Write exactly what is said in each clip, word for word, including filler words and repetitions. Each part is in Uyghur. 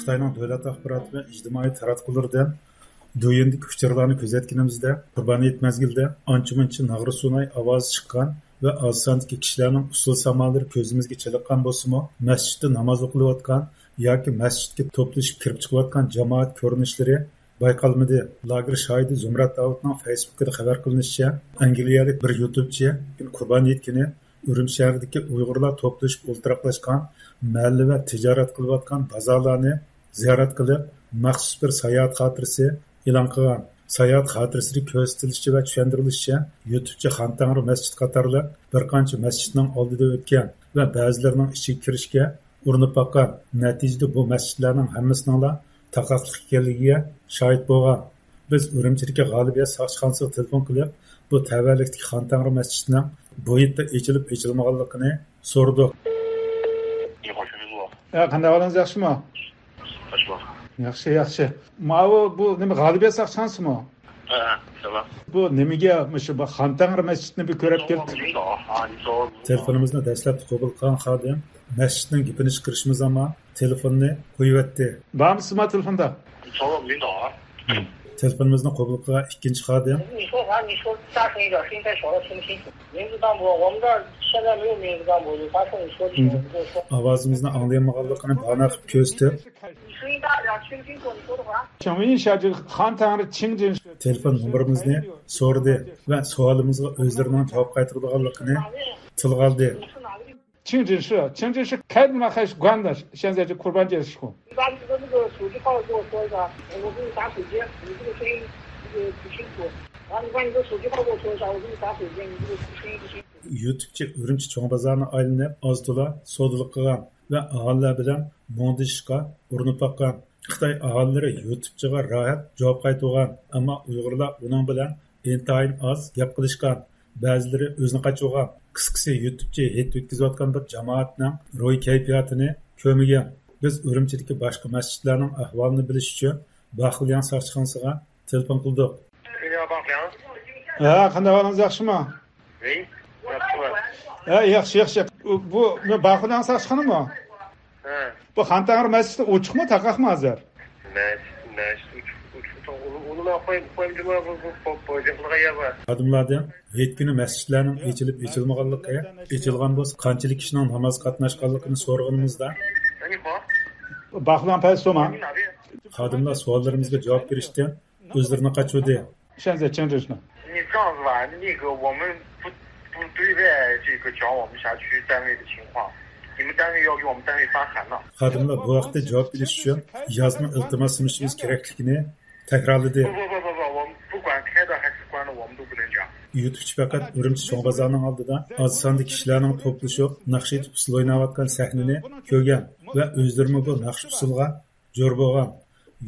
خىتاينىڭ دۆلەت ئاخبارات ۋە ئىجتىمائىي تاراتقۇلىرىدىن دۇيۈندىكى ئۇچۇرلارنى كۆزەتكىنىمىزدە، قۇربان ھېيت مەزگىلىدە ئانچە-مۇنچە ناغرا-سۇناي ئاۋازى چىققان ۋە ئاز ساندىكى كىشىلەرنىڭ ئۇسسۇل سامالىرى كۆزىمىزگە چېلىققان بولسىمۇ، مەسچىتتە ناماز ئوقۇلۇۋاتقان ياكى مەسچىتكە توپلىشىپ كىرىپ چىقىۋاتقان جامائەت كۆرۈنۈشلىرى بايقالمىدى. لاگېر شاھىتى زۇمرەت داۋۇتنىڭ فەيسبۇكىدا خەۋەر قىلىنىشىچە، ئەنگلىيەلىك بىر يۇتۇبچى قۇربان ھېيت كۈنى ئۈرۈمچى شەھىرىدىكى ئۇيغۇرلار توپلىشىپ ئولتۇراقلاشقان مەھەللە ۋە تىجارەت قىلىۋاتقان بازارلارنى زىيارەت قىلىپ، مەخسۇس بىر ساياھەت خاتىرىسى ئېلان قىلغان. ساياھەت خاتىرىسىدە كۆرسىتىلىشىچە ۋە چۈشەندۈرۈلۈشىچە، يۇتۇبچى خانتەڭرى مەسچىتى قاتارلىق بىر قانچە مەسچىتنىڭ ئالدىدا ئۆتكەن ۋە بەزىلىرىنىڭ ئىچىگە كىرىشكە ئۇرۇنۇپ باققان. نەتىجىدە بۇ مەسچىتلەرنىڭ ھەممىسىنىڭلا تاقاقلىق ئىكەنلىكىگە شاھىت بولغان. بىز ئۈرۈمچىدىكى غالىبىيەت ساقچىخانىسىغا تېلېفون قىلىپ، بۇ تەۋەلىكتىكى خانتەڭرى مەسچىتىنىڭ بۇ ھېيتتا ئېچىلىپ ئېچىلمىغانلىقىنى سورىدۇق. ھە، قانداق ئەھۋالىڭىز، ياخشىمۇ؟ ياخشى، ياخشى. ماۋۇ بۇ نېمە، غالىبىيەت ساقچىخانىسىمۇ؟ ھە، سالام. بۇ نېمىگە مۇشۇ بۇ خانتەڭرى مەسچىتىنى بىر كۆرۈپ كەلدى؟ تېلېفونىمىزنى دەسلەپتە قوبۇل قىلغان خادىم مەسچىتنىڭ گېپىنى چىقىرىشىمىز ئەمما تېلېفوننى قويۇۋەتتى. بارمۇسىزما تېلېفوندا؟ تېلېفونىمىزنى قوبۇل قىلغان ئىككىنچى خادىم ئاۋازىمىزنى ئاڭلىيالمىغانلىقىنى باھانە قىلىپ كۆرسىتىپ، تېلېفون نومۇرىمىزنى سورىدى ۋە سوئالىمىزغا ئۆزلىرىنىڭ جاۋاب قايتۇرىدىغانلىقىنى تىلغا ئالدى. 清真寺，清真寺开的嘛还是关的？现在就库尔班节的时候。一般这个那个手机号给我说一下，我给你打手机，你这个声音这个不清楚。然后你把你的手机号给我说一下，我给你打手机，你这个声音不清楚。 يۇتۇبچى ئۈرۈمچى چوڭ بازارنى ئايلىنىپ، ئاز-تولا سودىلىق قىلغان ۋە ئاھالىلەر بىلەن مۇڭدىشىشقا ئۇرۇنۇپ باققان. خىتاي ئاھالىلىرى يۇتۇبچىغا راھەت جاۋاب قايتۇرغان، ئەمما ئۇيغۇرلار ئۇنىڭ بىلەن ئىنتايىن ئاز گەپ قىلىشقان. بەزىلىرى ئۆزىنى قاچۇرغان. قىسقىسى، يۇتۇبچى ھېيت ئۆتكۈزۈۋاتقان بىر جامائەتنىڭ روھىي كەيپىياتىنى كۆرمىگەن. بىز ئۈرۈمچىدىكى باشقا مەسچىتلەرنىڭ ئەھۋالىنى بىلىش ئۈچۈن باخلياڭ ساقچىخانىسىغا تېلېفون قىلدۇق. ھە، قانداق ئەھۋالىڭىز، ياخشىمۇ؟ ھە، ياخشى، ياخشى. بۇ، بۇ باخلياڭ ساقچىخانىمۇ؟ ھە. بۇ خانتەڭرى مەسچىتى ئوچۇقمۇ، تاقاقمۇ ھازىر؟ مەسچىت، مەسچىت ئوچۇق، ئوچۇق، ئۇنى، ئۇنى مەن قويۇم، قويۇم جۇمۇ، بۇ، بۇ، بۇ، بۇ، ياقلىغان يەر بار. خادىملاردىن ھېيت كۈنى مەسچىتلەرنىڭ ئېچىلىپ ئېچىلمىغانلىقى، ئېچىلغان بولسا قانچىلىك كىشىنىڭ نامازغا قاتناشقانلىقىنى سورىغىنىمىزدا، باخلياڭ پەيسوما. خادىملار سوئاللىرىمىزغا جاۋاب بېرىشتىن ئۆزلىرىنى قاچۇردى. 现在清真寺。你这样子吧，那个我们不，不对外这个讲我们辖区单位的情况，你们单位要给我们单位发函了。 خادىملار بۇ ھەقتە جاۋاب بېرىش ئۈچۈن يازما ئىلتىماس سۇنۇشىمىز كېرەكلىكىنى تەكرارلىدى. 不，不，不，不，不，我们不管开的还是关的，我们都不能讲。 يۇتۇبچى پەقەت ئۈرۈمچى چوڭ بازارنىڭ ئالدىدا ئاز ساندىكى كىشىلەرنىڭ توپلىشىپ ناخشا ئېيتىپ ئۇسسۇل ئويناۋاتقان سەھنىنى كۆرگەن ۋە ئۆزلىرىمۇ بۇ ناخشا ئۇسسۇلغا جور بولغان.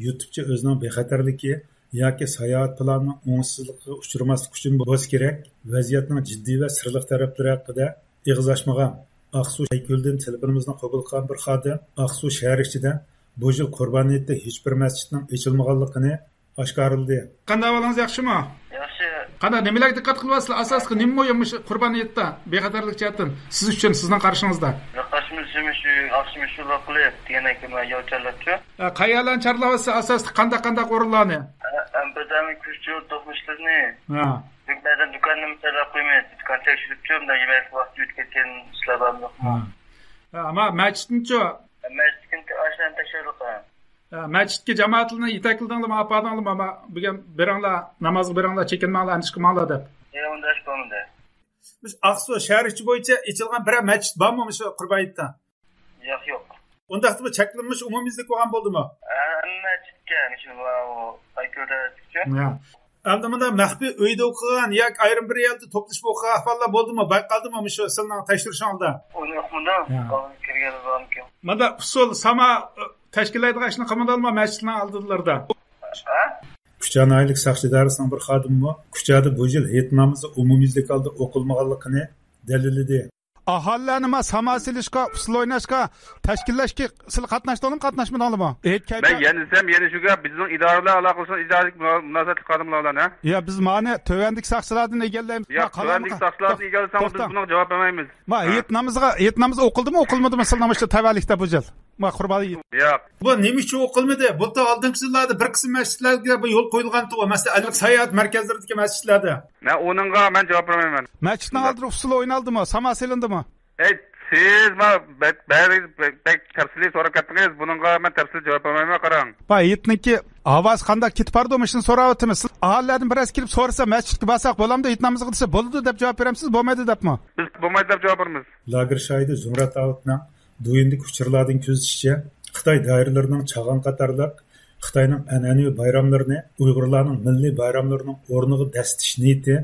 يۇتۇبچى ئۆزىنىڭ بىخەتەرلىكى ياكى ساياھەت پىلانىنىڭ ئوڭۇشسىزلىقىغا ئۇچرىماسلىق ئۈچۈن بولسا كېرەك، ۋەزىيەتنىڭ جىددىي ۋە سىرلىق تەرەپلىرى ھەققىدە ئېغىز ئاچمىغان. ئاقسۇ شەيكۈلدىن تېلېفونىمىزنى قوبۇل قىلغان بىر خادىم ئاقسۇ شەھىرى ئىچىدە بۇ يىل قۇربان ھېيتتا ھېچبىر مەسچىتنىڭ ئېچىلمىغانلىقىنى ئاشكارىلىدى. قانداق ئەھۋالىڭىز، ياخشىمۇ؟ ياخشى. قانداق، نېمىلەرگە دىققەت قىلىۋاتىسىلەر؟ ئاساسلىقى نېمە مۇھىم مۇشۇ قۇربان ھېيتتا بىخەتەرلىك جەھەتتىن سىز ئۈچۈن، سىزنىڭ قارىشىڭىزدا؟ قارىشىمىز شۇ، ئاخشىمى شۇنداق قىلىپ دېگەندەك يول چارلاپتۇ. ھە، قەيەرلەرنى چارلاۋاتىسىز؟ ئاساسلىقى قانداق، قانداق ئورۇنلارنى؟ ھە، بىردەملىك كۈرشى توقۇنۇشلىرىنى. ھە. بەزەن دۇكاننىمۇ چارلاپ قويىمىز. دۇكان تەكشۈرۈپچۇ، مۇنداق يېمەكلىك ۋاقتى ئۆتۈپ كەتكەن ئىشلار بارمۇ يوقمۇ؟ ھە. ھە، ئەمما مەسچىتنىچۇ؟ مەسچىتنى ئاشۇلارنى تەكشۈردۇق. ھە، مەسچىتكە جامائەتلەرنى يېتەكلىدىڭلارمۇ، ئاپاردىڭلارمۇ؟ ئەمما بۈگۈن بېرىڭلار، نامازغا بېرىڭلار، چېكىنمەڭلار، ئەندىشە قىلماڭلار دەپ. يا، ئۇنداق ئىش بولمىدى. مۇشۇ ئاقسۇ شەھىرى ئىچى بويىچە ئېچىلغان بىرەر مەسچىت بارمۇ مۇشۇ قۇربان ھېيتتا؟ ياق، يوق. ئۇنداقتا بۇ چەكلىنمىش ئومۇميۈزلۈك بولغان بولدىمۇ؟ ھەممە چىتكە، مۇشۇ، ئايكۆلدە چىتكە. يا. ئەمدى مۇنداق مەخپىي ئۆيدە ئوقۇغان ياكى ئايرىم بىر يەردە توپلىشىپ ئوقۇغان ئەھۋاللار بولدىمۇ؟ بايقالدىمۇ مۇشۇ سىلىنىڭ تەكشۈرۈشىڭىزدە؟ ئۇنى ئۇقمىدىم. يا. كىرگەن بارمىكىن؟ مۇنداق ئۇسسۇل، ساما، ئە، تەشكىللەيدىغان ئىشنى قىلمىدىڭلارمۇ مەسچىتنىڭ ئالدىلىرىدا؟ ھە؟ كۇچا ناھىيەلىك ساقچى ئىدارىسىنىڭ بىر خادىمىمۇ كۇچادا بۇ يىل ھېيت نامىزى ئومۇميۈزلۈك ھالدا ئوقۇلمىغانلىقىنى دەلىللىدى. ئاھالىلەرنى ما ساما سېلىشقا، ئۇسسۇل ئويناشقا، تەشكىللەشكە سىلەر قاتناشتىڭلارمۇ، قاتناشمىدىڭلارمۇ؟ ھېيت مەن كەيپىياتى يەنە دېسەم، يەنە شۇ گەپ، بىزنىڭ ئىدارىلەر ئالاقىلىشىدىغان ئىدارىلىك مۇناسىۋەتلىك خادىملار بىلەن، ھە؟ يا، بىز مانى تۆۋەندىكى ساقچىلاردىن ئىگىلەيمىز. يا، ما تۆۋەندىكى ساقچىلاردىن ئىگىلىسەڭ، بىز توختاڭ. بۇنىڭغا جاۋاب بەرمەيمىز. ما ھە. ھېيت نامىزىغا، ھېيت نامىزى ئوقۇلدىمۇ، ئوقۇلمىدىمۇ سىلەرنىڭ مۇشۇ تەۋەلىكتە بۇ يىل؟ ما قۇربان ھېيت. ياق. بۇ نېمە ئۈچۈن ئوقۇلمىدى؟ بۇلتۇر ئالدىنقى يىللاردا بىر قىسىم مەسچىتلەرگە بۇ يول قويۇلغانتى، مەسىلەن، ساياھەت مەركەزلىرىدىكى مەسچىتلەردە. مەن ئۇنىڭغا مەن جاۋاب بېرەلمەيمەن. مەسچىتنىڭ ئالدىدا ئۇسسۇل ئوينالدىمۇ؟ ساما سېلىندىمۇ؟ ئەي، سىز ما بەك، بەك، بەك، بەك تەپسىلىي سوراپ كەتتىڭىز. بۇنىڭغا مەن تەپسىلىي جاۋاب بېرەلمەيمەن، قاراڭ. باي، ھېيتنىڭكى ھاۋاسى قانداق كېتىپ بارىدۇ، مۇشۇنى سوراۋاتىمىز. سىز ئاھالىلەردىن بىرەرسى كېلىپ سورىسا، مەسچىتكە بارساق بولامدۇ، ھېيت نامىزىغا دېسە، بولىدۇ دەپ جاۋاب بېرەمسىز، بولمايدۇ دەپمۇ؟ بىز بولمايدۇ دەپ جاۋاب بېرىمىز. لاگېر شاھىتى زۇمرەت ئاۋۇتنىڭ دۇيىندىكى ئۇچۇرلاردىن كۆزىتىشىچە، خىتاي دائىرىلىرىنىڭ چاغان قاتارلىق خىتاينىڭ ئەنئەنىۋى بايراملىرىنى ئۇيغۇرلارنىڭ مىللىي بايراملىرىنىڭ ئورنىغا دەسسىتىش نىيىتى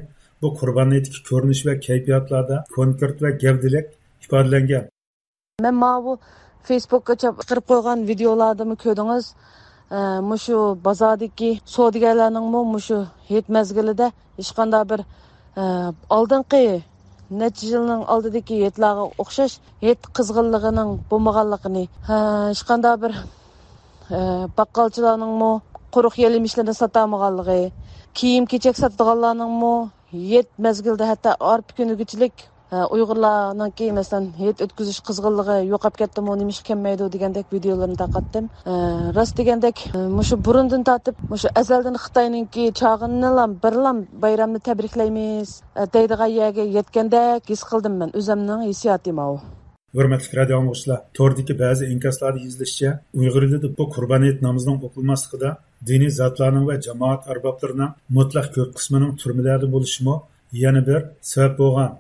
بۇ قۇربان ھېيتتىكى كۆرۈنۈش ۋە كەيپىياتلاردا كونكرېت ۋە گەۋدىلىك ئىپادىلەنگەن. مەن ماۋۇ فېيسبۇكقا چاپ-، چىقىرىپ قويغان ۋىدېئولاردىمۇ كۆردىڭىز. ئە، مۇشۇ بازاردىكى سودىگەرلەرنىڭمۇ مۇشۇ ھېيت مەزگىلىدە ھېچقانداق بىر، ئە، ئالدىنقى نەچچە يىلنىڭ ئالدىدىكى ھېيتلارغا ئوخشاش ھېيت قىزغىنلىقىنىڭ بولمىغانلىقىنى، ئە، ھېچقانداق بىر، ئە، باققالچىلارنىڭمۇ قۇرۇق يەل يېمىشلىرىنى ساتالمىغانلىقى، كىيىم-كېچەك ساتىدىغانلارنىڭمۇ ھېيت مەزگىلىدە ھەتتا ئارپا كۈنىگىچىلىك ئۇيغۇرلارنىڭكى، مەسىلەن، ھېيت ئۆتكۈزۈش قىزغىنلىقى يوقاپ كەتتىمۇ، نېمىشقا كەلمەيدۇ دېگەندەك ۋىدېئولىرىنى تارقاتتىم. ئە، راست دېگەندەك، ئە، مۇشۇ بۇرۇندىن تارتىپ، مۇشۇ ئەزەلدىن خىتاينىڭكى چاغىنىلا بىرلام بايرامنى تەبرىكلەيمىز، ئە، دەيدىغان يەرگە يەتكەندەك ھېس قىلدىم مەن. ئۆزەمنىڭ ھېسسىياتى ماۋۇ. ھۆرمەتلىك رادىئو ئاڭلىغۇچىلار، توردىكى بەزى ئىنكاسلاردا يېزىلىشىچە، ئۇيغۇر ئېلىدا بۇ قۇربان ھېيت نامىزىنىڭ ئوقۇلماسلىقىدا دىنىي زاتلارنىڭ ۋە جامائەت ئەربابلىرىنىڭ مۇتلەق كۆپ قىسمىنىڭ تۈرمىلەردە بولۇشىمۇ يەنە بىر سەۋەب بولغان.